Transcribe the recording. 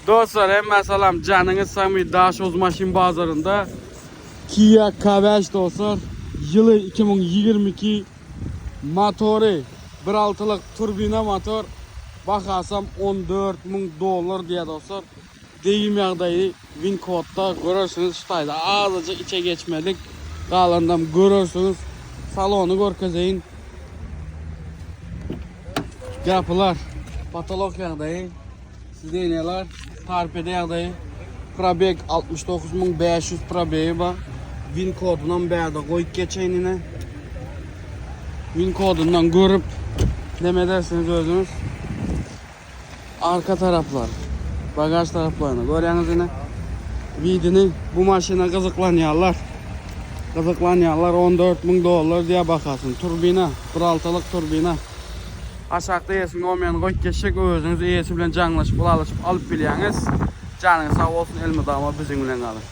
Dostlar hemmä salam janyňyz sagmy Daşoguz maşyn bazarynda Kia K5 dostlar ýyly 2022 motory 1.6lyk turbina motor bahasam 14 müň dollar diýýär dostlar degim ýagdaýy win kodda görersiňiz şu taýda azajyk içe geçmedik galandam görersiňiz salony görkezeýin gapylar patolok ýagdaýy Sidenýalar, torpeda ýagdaýy, probeg 69500 probegi bar. Win kodunam bärde goýup geçeýin ine. Win kodundan görüp neme edersiňiz özüňiz. Arka taraplar, bagaj taraplaryny görýäňiz ine. Widini bu maşyna gyzyklanýarlar. Gyzyklanýarlar 14 müň dollar diýä bakasyny. Turbina, 1.6-lyk turbina. Aşakda eýesiniň nomerini goýup geçjek özüňiz eýesi bilen jaňlaşyp ylalaşyp alyp bilýäňiz. Janyňyz sag bolsun elmydama biziň bilen galyň.